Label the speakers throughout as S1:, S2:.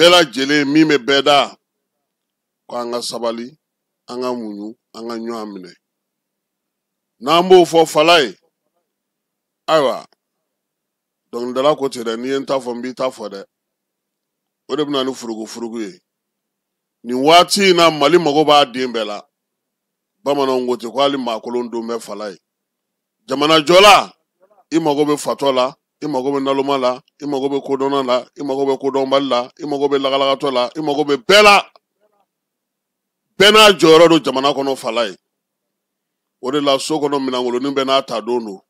S1: Bɛɛ lajɛlen min bɛ bɛɛ da, ko an ka sabali, an ka muɲu, an ka ɲɔgɔn minɛ. N'an b'o fɔ fala ye, ayiwa, dɔnkilidala ko ten dɛ, n'i ye n ta fɔ n b'i ta fɔ dɛ. O de bɛ na ni furugufurugu ye. Nin waati in na Mali mago b'a den bɛɛ la. Bamananw ko ten ko hali maakolon don bɛ fala ye. Jamanajɔla, i mago bɛ fatɔ la, i mago bɛ naloma la, i mago bɛ kodɔnna la, i mago bɛ kodɔnbali la, i mago bɛ lagalagatɔ la, i mago bɛ bɛɛ la. Bɛɛ n'a jɔyɔrɔ don jamana kɔnɔ fala ye. O de la so kɔnɔ minɛnkolonin bɛɛ n'a ta don don.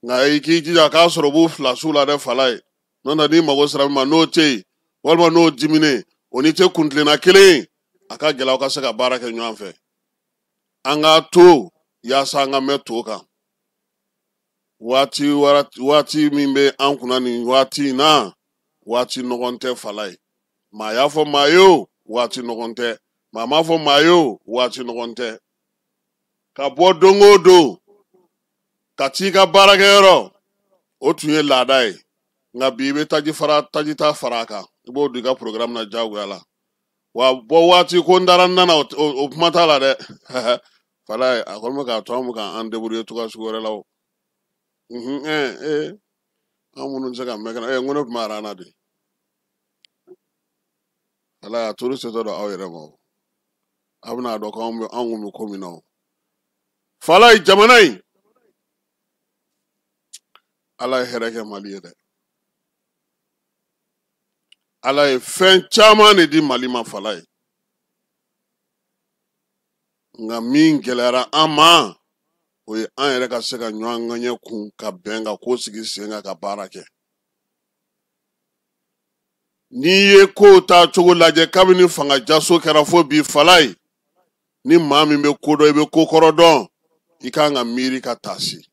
S1: Nka i k'i jija k'a sɔrɔ u b'u filasiw la dɛ fala ye. N'o tɛ n'i mago sera min ma n'o tɛ yen, walima n'o diminen, o n'i tɛ kuntilenna kelen ye, a ka gɛlɛn aw ka se ka baara kɛ ɲɔgɔn fɛ. An k'a to yaasa an ka mɛn to kan. Waati waati min bɛ an kunna nin waati in na, waati nɔgɔn tɛ fala ye. Maa y'a fɔ maa ye o, waati nɔgɔn tɛ. Maa m'a fɔ maa ye o, waati nɔgɔn tɛ. Ka bɔ don o don ka t'i ka baarakɛyɔrɔ, o tun ye laada ye. Nka bi i bɛ taji fara, taji ta fara a kan, i b'o don i ka programme na diyagoya la. Wa bɔ waati ko n taara n nana, o kuma t'a la dɛ. Fala ye, a kɔni bɛ k'a to an bɛ k'an débrouiller cogoya sugu wɛrɛ la o. An minnu tɛ se ka mɛn kɛnɛ, n ko ne tun bɛ aran na de. Fala ye, a turu setɔ don aw yɛrɛ ma o. A bɛna dɔn k'anw bɛ, anw kun bɛ ko min na o. Fala ye, jamana in, Ala ye hɛrɛ kɛ Mali ye dɛ. Ala ye fɛn caman de di Mali ma fala ye. Nka min gɛlɛyara an ma, o ye an yɛrɛ ka se ka ɲɔgɔn ŋaɲɛ kun ka bɛn ka ko sigi sen kan ka baara kɛ. N'i ye kow taa cogo lajɛ kabini fanga jaso kɛra fo bi fala ye, ni maa min bɛ ko dɔn, i bɛ ko kɔrɔ dɔn, i kan ka miiri ka taasi.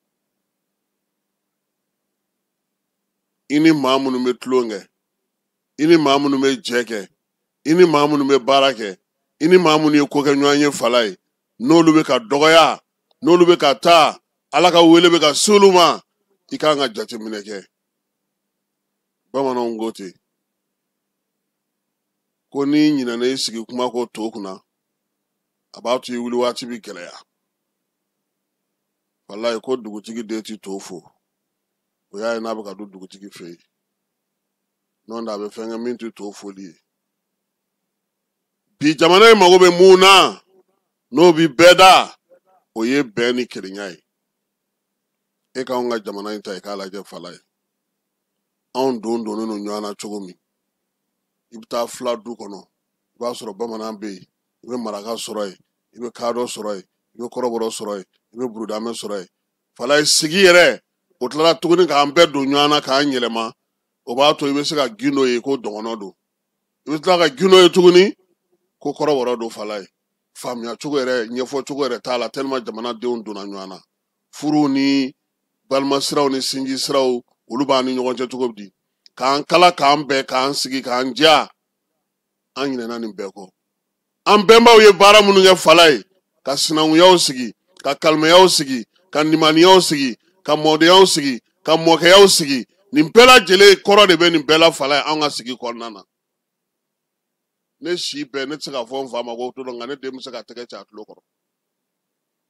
S1: I ni maa minnu bɛ tulon kɛ, i ni maa minnu bɛ jɛ kɛ, i ni maa minnu bɛ baara kɛ, i ni maa minnu ye ko kɛ ɲɔgɔn ye fala ye, n'olu bɛ ka dɔgɔya, n'olu bɛ ka taa, Ala ka wele bɛ ka s'olu ma, i kan ka jateminɛ kɛ. Bamananw ko ten ko n'i ɲinɛna i sigi kuma kɔ to kunna, a b'a to i wuli waati bɛ gɛlɛya. Walayi, ko dugutigi den ti to fo, o y'a ye n'a bɛ ka don dugutigi fɛ yen. N'o tɛ a bɛ fɛn kɛ min tɛ to foli ye. Bi jamana in mago bɛ mun na, n'o bi bɛɛ da, o ye bɛn ni kelenya ye. E k'anw ka jamana in ta i k'a lajɛ fala ye. Anw don donnen don ɲɔgɔn na cogo min, i bɛ taa fila du kɔnɔ, i b'a sɔrɔ bamanan bɛ yen, i bɛ maraka sɔrɔ yen, i bɛ kadɔ sɔrɔ yen, i bɛ kɔrɔbɔrɔ sɔrɔ yen, i bɛ burudamɛ sɔrɔ yen. Fala ye, sigi yɛrɛ, o tilala tuguni k'an bɛɛ don ɲɔgɔn na k'an yɛlɛma. O b'a to i bɛ se ka gindo ye ko dɔgɔnɔ don, i bɛ tila ka gindo ye tuguni ko kɔrɔbɔrɔ don. Fala ye, faamuya cogo yɛrɛ, ɲɛfɔ cogo yɛrɛ t'a la, tellement jamanadenw donna ɲɔgɔn na. Furuw ni balimasiraw ni sinji siraw, olu b'an ni ɲɔgɔn cɛ cogo di, k'an kala, k'an bɛn, k'an sigi, k'an diya, an ɲinɛna nin bɛɛ kɔ. An bɛnbaw ye baara minnu kɛ fala ye, ka sinankunyaw sigi, ka kalimɛyaw sigi, ka nimaniyaw sigi, ka mɔdenyaw sigi, ka mɔkɛyaw sigi, nin bɛɛ lajɛlen kɔrɔ de bɛ nin bɛɛ la fala ye anw ka sigi kɔnɔna na. Ne si bɛɛ ne tɛ se k'a fɔ n fa ma ko to dɔn, nka ne den bɛ se ka tɛgɛ ci a tulo kɔrɔ.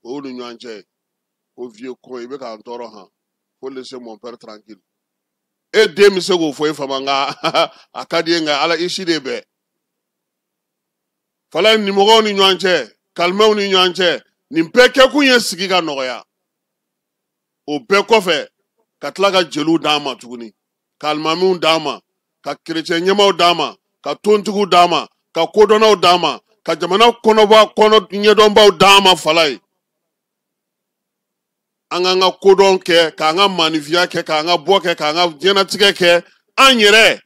S1: O y'u ni ɲɔgɔn cɛ ye. Ko vieux con, i bɛ k'an tɔɔrɔ han, faut laisser mon père tranquille. E den bɛ se k'o fɔ e fa ma, nka a ka di ye, nka Ala i si de bɛɛ. Fala ye, nimɔgɔw ni ɲɔgɔn cɛ, kalimɛw ni ɲɔgɔn cɛ, nin bɛɛ kɛkun ye sigi ka nɔgɔya. O bɛɛ kɔfɛ, ka tila ka jeliw d'an ma tuguni, ka alimamiw d'an ma, ka kerecɛn ɲɛmaaw d'an ma, ka tontigiw d'an ma, ka kodɔnnaw d'an ma, ka jamana kɔnɔba kɔnɔ ɲɛdɔnbaw d'an ma fala ye. An k'an ka kodɔn kɛ, k'an ka maanifinya kɛ, k'an ka bɔ kɛ, k'an ka diɲɛnatigɛ kɛ, an yɛrɛ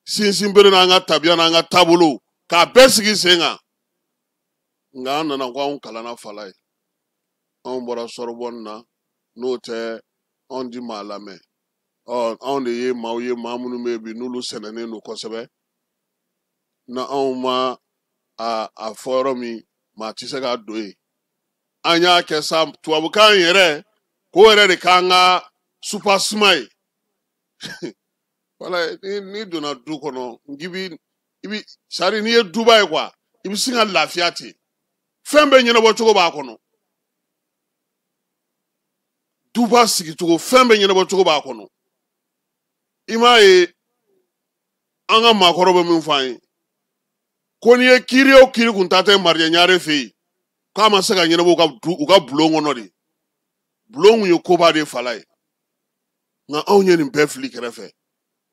S1: sinsin bere n'an ka tabiya n'an ka taabolo, k'a bɛɛ sigi sen kan. Nka an nana ko anw kalanna fala ye, anw bɔra Sorbonne na, n'o tɛ anw ti maa lamɛn. Ɔ, anw de ye maaw ye, maa minnu bɛ yen bi n'olu sɛnɛnen don kosɛbɛ, na anw ma a fɔ yɔrɔ min, maa tɛ se k'a don yen. An y'a kɛ sa tubabukan yɛrɛ k'o yɛrɛ de k'an ka supasima ye. Wala n'i donna du kɔnɔ, n k'i bi I bi sari n'i ye duba ye quoi, i bɛ sin ka lafiya ten. Fɛn bɛɛ ɲɛnabɔ cogo b'a kɔnɔ. Duba sigicogo, fɛn bɛɛ ɲɛnabɔ cogo b'a kɔnɔ. I m'a ye an ka maakɔrɔw bɛ min fɔ an ye, ko n'i ye kiiri o kiiri kun ta tɛ Marijɛ Ɲare fɛ yen, k'a ma se ka ɲɛnabɔ u ka bulon kɔnɔ de. Bulon kun ye koba de fala ye. Nka anw ye nin bɛɛ fili kɛrɛfɛ.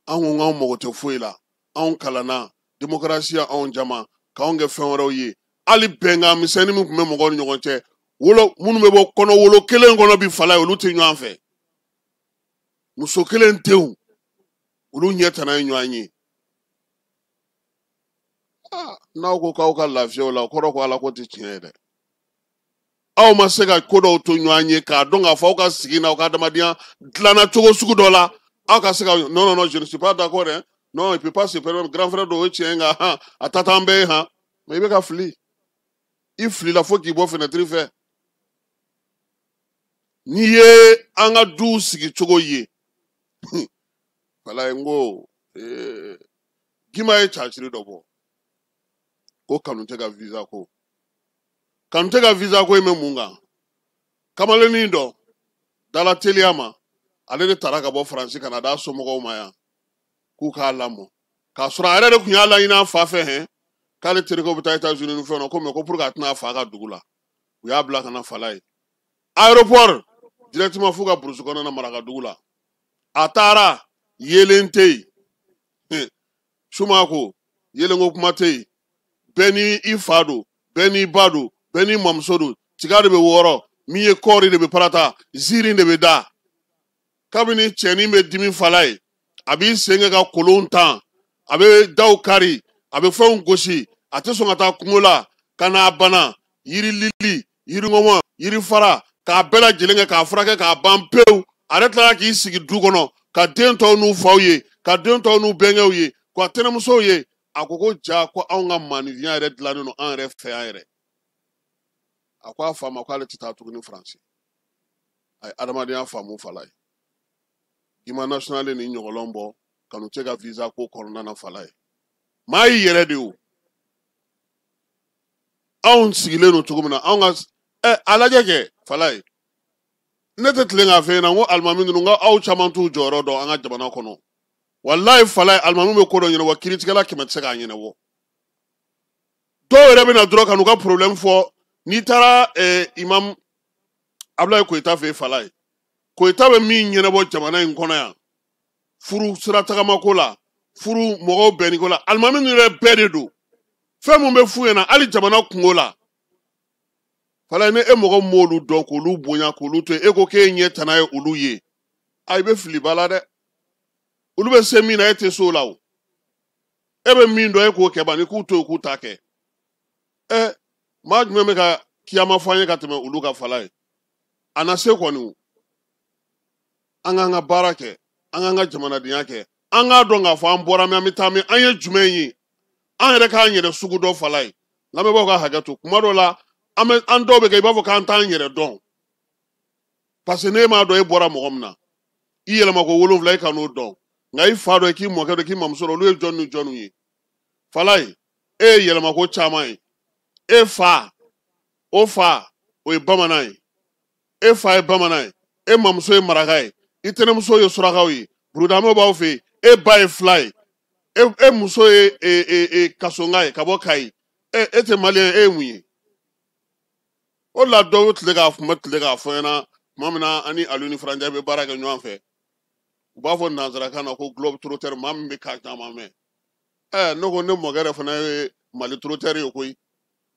S1: Anw ko k'anw mago tɛ foyi la, anw kalanna démocratie anw jama k'anw kɛ fɛn wɛrɛw ye. Hali bɛnkan misɛnnin min tun bɛ mɔgɔw ni ɲɔgɔn cɛ, wolo minnu bɛ bɔ kɔnɔ wolo kelen kɔnɔ bi fala ye, olu tɛ ɲɔgɔn fɛ. Muso kelen denw, olu ɲɛ tana ye ɲɔgɔn ye. N'aw ko k'aw ka lafiya o la, o kɔrɔ ko Ala ko tɛ tiɲɛ ye dɛ. Aw ma se ka ko dɔw to ɲɔgɔn ye k'a dɔn k'a fɔ aw ka sigi n'aw ka adamadenya dilanna cogo sugu dɔ la, aw ka se ka non non non, je ne suis pas d'accord hein, non, il peut pas se permettre, grand frère dɔ o ye tiɲɛ ye, nka han a ta t'an bɛɛ ye han. Mais i bɛ ka fili, i filila fo k'i bɔ fenêtre fɛ. N'i ye an ka duw sigi cogo ye, walayi n ko Gima ye caciri dɔ bɔ ko Kanute ka visa ko. Kanute ka visa ko in bɛ mun kan? Kamalennin dɔ dala teliya ma, ale de taara ka bɔ Faransi ka na d'a somɔgɔw ma yan k'u k'a lamɔ, k'a sɔrɔ a yɛrɛ de tun y'a laɲini a fa fɛ hɛn k'ale terikɛw bɛ taa États-Unis ni fɛnw na, ko mais ko pour que a tɛna a fa ka dugu la, u y'a bila ka na fala ye aéroport directement f'u ka burusi kɔnɔna Marakadugu la. A taara yeelen tɛ yen, suma ko yeelenko kuma tɛ yen, bɛɛ ni i fa don, bɛɛ n'i ba don, bɛɛ n'i mamuso don, tiga de bɛ wɔɔrɔ, min ye kɔɔri de bɛ parata, ziiri de bɛ da. Kabini cɛnin bɛ dimi fala ye, a b'i sen kɛ ka kolon tan, a bɛ daw kari, a bɛ fɛnw gosi, a tɛ sɔn ka taa kungo la ka n'a bana yiri lili, yiri ŋɔmɔ, yiri fara, k'a bɛɛ lajɛlen kɛ k'a furakɛ k'a ban pewu. A yɛrɛ tilala k'i sigi du kɔnɔ ka den tɔw n'u faw ye, ka den tɔw n'u bɛnkɛw ye, ka tɛnɛmusow ye. A ko ko ja ko anw ka maanifinya yɛrɛ dilannen don an yɛrɛ fɛ yan yɛrɛ. A ko a fa ma k'ale tɛ taa tuguni Faransi. A ye adamadenya faamu fala ye. Gima national ni ɲɔgɔlɔn bɔ Kanute ka visa ko kɔnɔna na fala ye. Maa y'i yɛrɛ de o. Anw sigilen don cogo min na, anw ka a lajɛ kɛ fala ye. Ne tɛ tilen k'a fɛ ɲɛna n ko alimami ninnu, n ko aw caman t'u jɔyɔrɔ dɔn an ka jamana kɔnɔ. Walayi fala ye, alimami bɛ ko dɔ ɲɛnabɔ, kiiritigɛla 100 tɛ se k'a ɲɛnabɔ. Dɔw yɛrɛ bɛ na dɔrɔn ka n'u ka problème fɔ. N'i taara imam Abulayi Koyita fɛ yen fala ye, Koyita bɛ min ɲɛnabɔ jamana in kɔnɔ yan, furu sira tagamako la, furu mɔgɔw bɛnni ko la, alimami ninnu yɛrɛ bɛɛ de don. Fɛn mun bɛ f'u ɲɛna hali jamana kungo la fala ye, ni e mɔgɔ m'olu dɔn k'olu bonya k'olu to yen, e ko k'e ɲɛ tana ye olu ye, a i bɛ fili ba la dɛ. Olu bɛ se min na, e tɛ se o la o. E bɛ min dɔn, e k'o kɛ ban, ni k'u to yen k'u ta kɛ. Maa jumɛn bɛ ka kiyama fɔ an ye ka tɛmɛ olu ka fala ye? A na se kɔni o. An k'an ka baara kɛ, an k'an ka jamanadenya kɛ, an k'a dɔn k'a fɔ an bɔra min, an bɛ taa min, an ye jumɛn ye, an yɛrɛ k'an yɛrɛ sugu dɔn fala ye. Lamɛnbaaw ka hakɛ to, kuma dɔw la an bɛ an dɔw bɛ kɛ i b'a fɔ k'an t'an yɛrɛ dɔn, parce que n'e m'a dɔn e bɔra mɔgɔ min na, i yɛlɛma ko 7 i kan'o dɔn, nka i fa dɔn, k'i mɔkɛ dɔn, k'i mamuso dɔn, olu ye jɔn ni jɔnw ye fala ye. E ye yɛlɛma ko caman ye. E fa, o fa o ye bamanan ye, e fa ye bamanan ye, e mamuso ye maraka ye, i tɛnɛmuso ye surakaw ye, burudamɛw b'aw fɛ yen, e ba ye fila ye, e muso ye kasonga ye ka bɔ Kayi, e tɛ maliyɛn, e ye mun ye? O de la dɔw tile k'a kuma tile k'a fɔ ɲɛna tuma min na an ni Aliyu ni Faranjɛ bɛ baara kɛ ɲɔgɔn fɛ, u b'a fɔ nanzarakan na ko globe trotteur, maa min bɛ kan caman mɛn. Ne ko ne mɔkɛ yɛrɛ fana ye Mali trotteur ye koyi.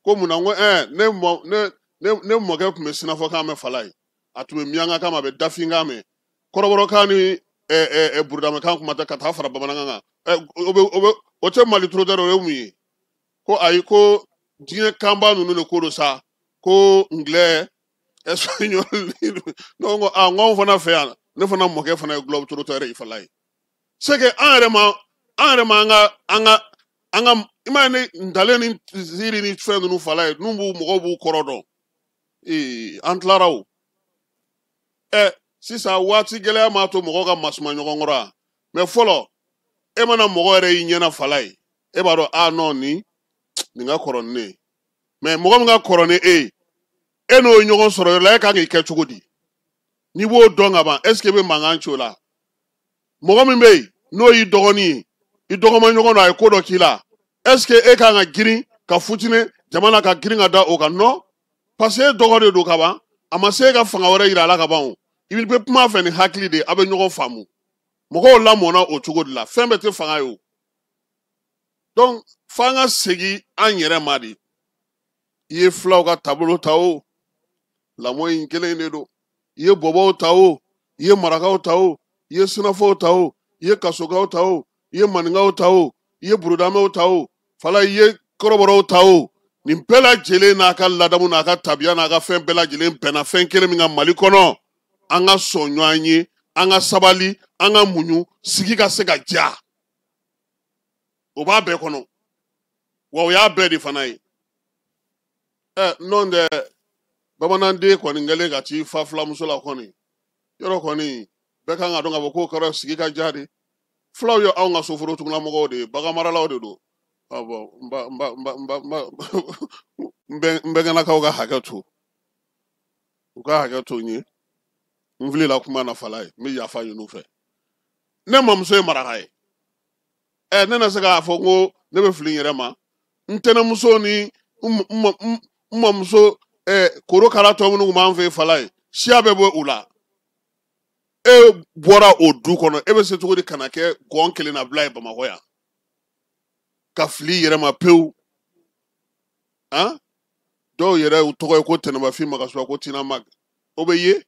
S1: Ko mun na? N ko ne mɔkɛ tun bɛ sinafɔkan mɛn fala ye, a tun bɛ miyankakan mɛn, a bɛ dafinkan mɛn, kɔrɔbɔrɔkan ni burudamɛkan kuma tɛ ka taa fara bamanankan kan. O tɛ Mali trotteur, o ye mun ye? Ko ayi, ko diɲɛ kanba ninnu de ko don sa, ko anglais, espagnol. Ne ko a n ko anw fana fɛ yan, ne fana mɔkɛ fana ye globe trotteur ye fala ye. C'est que an yɛrɛ ma, an yɛrɛ ma an ka an ka an ka i m'a ye ne ntalen ni ziiri ni fɛn ninnu fala ye, n'u b'u mɔgɔw b'u kɔrɔ dɔn. An tilara o. Sisan waati gɛlɛya m'a to mɔgɔw ka masuma ɲɔgɔn kɔrɔ wa? Mais fɔlɔ e mana mɔgɔ yɛrɛ y'i ɲɛna fala ye, E b'a dɔn a non, nin ka kɔrɔ ni ne ye. Mais mɔgɔ min ka kɔrɔ ni e ye, e n'o ye ɲɔgɔn sɔrɔ yɔrɔ la, e kan k'i kɛ cogo di? N'i b'o dɔn ka ban, est ce que e bɛ mankan ci o la? Mɔgɔ min bɛ yen n'o y'i dɔgɔnin ye, i dɔgɔma ɲɔgɔn don, a ye ko dɔ k'i la, est ce que e kan ka girin ka futinɛ jama na, ka girin ka da o kan? Non, parce que e dɔgɔ de don ka ban, a ma se e ka fanga wɛrɛ yira a la ka ban. O i bɛ kuma a fɛ ni hakili de ye, aw bɛ ɲɔgɔn faamu. Mɔgɔw lamɔnna o cogo de la. Fɛn bɛɛ tɛ fanga ye o. Donc f'an ka segin an yɛrɛ ma de. I ye filaw ka taabolo ta o, lamɔ in kelen de don. I ye bɔbɔw ta o, i ye marakaw ta o, i ye sinafɔw ta o, i ye kasokaw ta o, i ye maninkaw ta o, i ye burudamɛw ta o, fala i ye kɔrɔbɔrɔw ta o, nin bɛɛ lajɛlen n'a ka ladamu n'a ka tabiya n'a ka fɛn bɛɛ lajɛlen bɛnna fɛn kelen min kan Mali kɔnɔ: an ka sɔn ɲɔgɔn ye, an ka sabali, an ka muɲu, sigi ka se ka diya. O b'a bɛɛ kɔnɔ, wa o y'a bɛɛ de fana ye. Ɛ n'o tɛ, bamananden kɔni kɛlen ka t'i fa filamuso la kɔni, yɔrɔ kɔni bɛɛ kan ka dɔn k'a fɔ k'o kɔrɔ sigi ka diya de. Fulaw ye anw ka soforotugulamɔgɔw de ye, baganmaralaw de don. Bon, n ba n ba n ba n ba n ba n bɛnkɛnakaw ka hakɛ to, u ka hakɛ to n ye, n filila kuma na fala ye, n bɛ yafa ɲini u fɛ. Ne mamuso ye maraka ye. Ɛ, ne na se k'a fɔ n ko ne bɛ fili n yɛrɛ ma? N tɛnɛmuso ni n mamuso, ɛ, korokara tɔ minnu tun b'an fɛ yen fala ye, siya bɛɛ bɔ u la. E bɔra o du kɔnɔ, e bɛ se cogo di ka na kɛ gɔn kelen na bila ye Bamakɔ yan ka fili i yɛrɛ ma pewu? Han, dɔw yɛrɛ u tɔgɔ ye ko Tɛnɛbafin Magasuba, ko Tina Mag, o bɛ ye,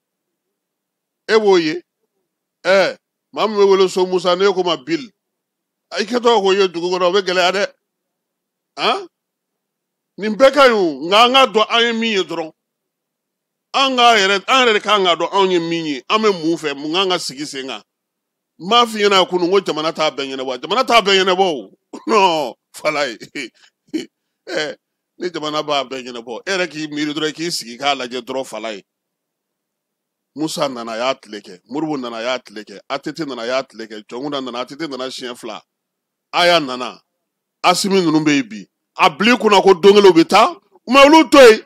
S1: e b'o ye. Ɛ, maa min bɛ wele so Musa, n'e ko ma Bill, i kɛtɔ k'o ye dugu kɔnɔ, o bɛ gɛlɛya dɛ. Han, nin bɛɛ ka ɲi o, nka an ka dɔn an ye min ye dɔrɔn. An ka yɛrɛ, an yɛrɛ de kan ka dɔn anw ye min ye, an bɛ mun fɛ, mun kan ka sigi sen kan. N m'a f'i ɲɛna kunun ko jamana t'a bɛɛ ɲɛnabɔ, jamana t'a bɛɛ ɲɛnabɔ o. Non, fala ye. Ɛ, ni jamana b'a bɛɛ ɲɛnabɔ, e yɛrɛ k'i miiri dɔrɔn, k'i sigi k'a lajɛ dɔrɔn, fala ye. Musa nana, a y'a tile kɛ. Modibo nana, a y'a tile kɛ. ATT nana, a y'a tile kɛ. Jɔnkunda nana, ATT nana siɲɛ fila. Aya nana, Asimi ninnu bɛ yen bi. A bil'i kunna ko don kelen u bɛ taa, mɛ olu to yen.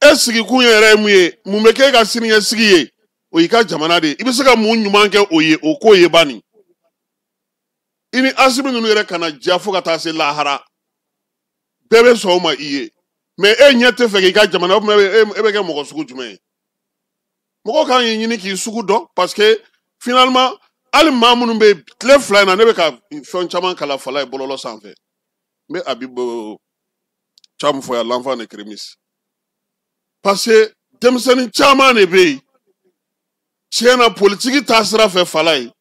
S1: E sigikun yɛrɛ ye mun ye? Mun bɛ k'e ka siniɲɛsigi ye? O y'i ka jamana de ye. I bɛ se ka mun ɲuman kɛ o ye? O ko ye bani. I ni Asimi ninnu yɛrɛ kana diya fo ka taa se lahara, bɛɛ bɛ sɔn o ma i ye. Mɛ e ɲɛ tɛ fɛ k'i ka jamana, o tuma e bɛ kɛ mɔgɔ sugu jumɛn ye? Mɔgɔ kan k'i ɲini k'i sugu dɔn, parce que finalement hali maa minnu bɛ tile fila in na, ne bɛ ka fɛn caman kalan fala ye bɔlɔlɔ sanfɛ. N bɛ Habib Thiam fɔ yan, l'enfant de Crémis, parce que denmisɛnnin caman de bɛ yen tiɲɛ na, politiki taasira fɛ fala ye,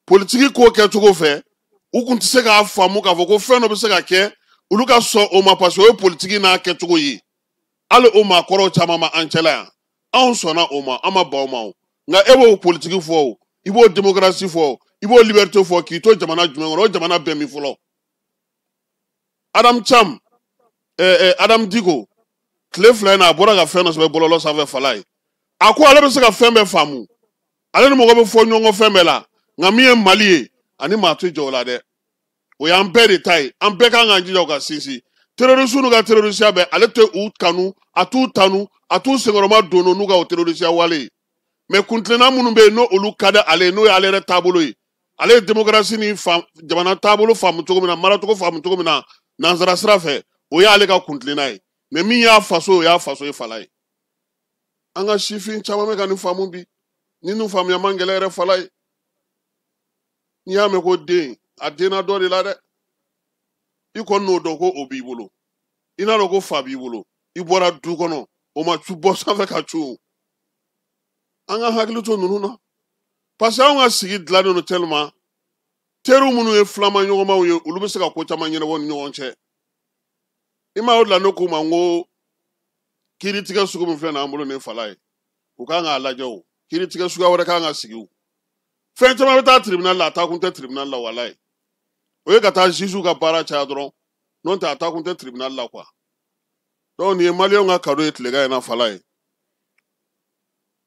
S1: politiki ko kɛcogo fɛ, u kun tɛ se k'a faamu k'a fɔ ko fɛn dɔ bɛ se ka kɛ olu ka sɔn o ma, parce que o ye politiki n'a kɛcogo ye. Hali o maakɔrɔw caman ma an cɛla yan, anw sɔnna o ma, an ma ban o ma o. Nka e b'o politiki fɔ o, i b'o démocratie fɔ o, i b'o liberté fɔ, k'i to jamana jumɛn kɔnɔ? O jamana bɛɛ min fɔlɔ? Adam Cham, Adam Diko, tile fila in na, a bɔra ka fɛn dɔ sɛbɛn bɔlɔlɔ sanfɛ fala ye. A ko ale bɛ se ka fɛn bɛɛ faamu, ale ni mɔgɔ bɛ fɔ ɲɔgɔn kɔ fɛn bɛɛ la, nka min ye Mali ye, ani maa tɛ jɔ o la dɛ. O y'an bɛɛ de ta ye, an bɛɛ kan k'an jija o ka sinsin. Terroriste n'u ka terrorisiya bɛɛ, ale tɛ u kanu, a t'u tanu, a t'u senkɔrɔma don n'u ka o terrorisiya wale ye. Mɛ kuntilenna minnu bɛ yen n'olu ka di ale ye, n'o y'ale yɛrɛ taabolo ye, ale ye démocratie ni jamana taabolo faamu cogo min na, maracogo faamu cogo min na nansara sira fɛ, o y'ale ka kuntilenna ye. Mɛ min y'a faso, o y'a faso ye fala ye. An ka sifin caman bɛ ka nin faamu bi, ni nin faamuya man gɛlɛn yɛrɛ fala ye. N'i y'a mɛn ko den, a denna dɔ de la dɛ. I kɔni n'o dɔn ko o b'i bolo, i n'a dɔn ko fa b'i bolo, i bɔra du kɔnɔ, o ma cu bɔ sanfɛ ka cu. An ka hakili to ninnu na, parce que anw ka sigi dilannen don tellement, teriw minnu ye filama ɲɔgɔnmaw ye, olu bɛ se ka ko caman ɲɛnabɔ ni ɲɔgɔn cɛ. I ma o de la ne k'u ma n ko kiiritigɛ sugu min filɛ nin an bolo nin fala ye, u kan k'a lajɛ. O kiiritigɛ suguya wɛrɛ kan ka sigi. O fɛn caman bɛ taa tribunal la, a taa kun tɛ tribunal la walayi. O ye ka taa juge ka baara caya dɔrɔn, n'o tɛ a taa kun tɛ tribunal la quoi. Donc nin ye maliyɛnw ka cadeau ye tilegan in na fala ye.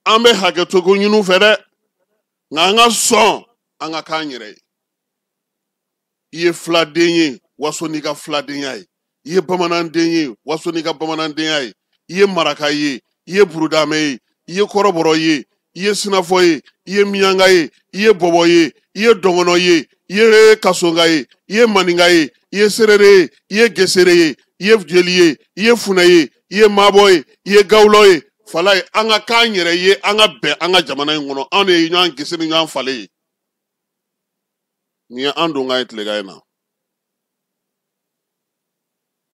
S1: An bɛ hakɛto ko ɲini u fɛ dɛ, nka an ka sɔn an ka k'an yɛrɛ ye. I ye filaden ye Waso n'i ka filadenya ye. I ye bamananden ye, waso n'i ka bamanandenya ye. I ye maraka ye, i ye burudamɛ ye, i ye kɔrɔbɔrɔ ye, i ye sinafɔ ye, i ye miyanka ye, i ye bɔbɔ ye, i ye dɔngɔnɔ ye, i ye kasonka ye, i ye maninka ye, i ye serere ye, i ye gesere ye, i ye jeli ye, i ye funɛ ye, i ye maabɔ ye, i ye gawulɔ ye. Falaye, an ka k'an yɛrɛ ye, an ka bɛn an ka jamana in kɔnɔ. Anw de ye ɲɔgɔn gese ni ɲɔgɔn fale ye. Nin ye an donkan ye tilegan in na.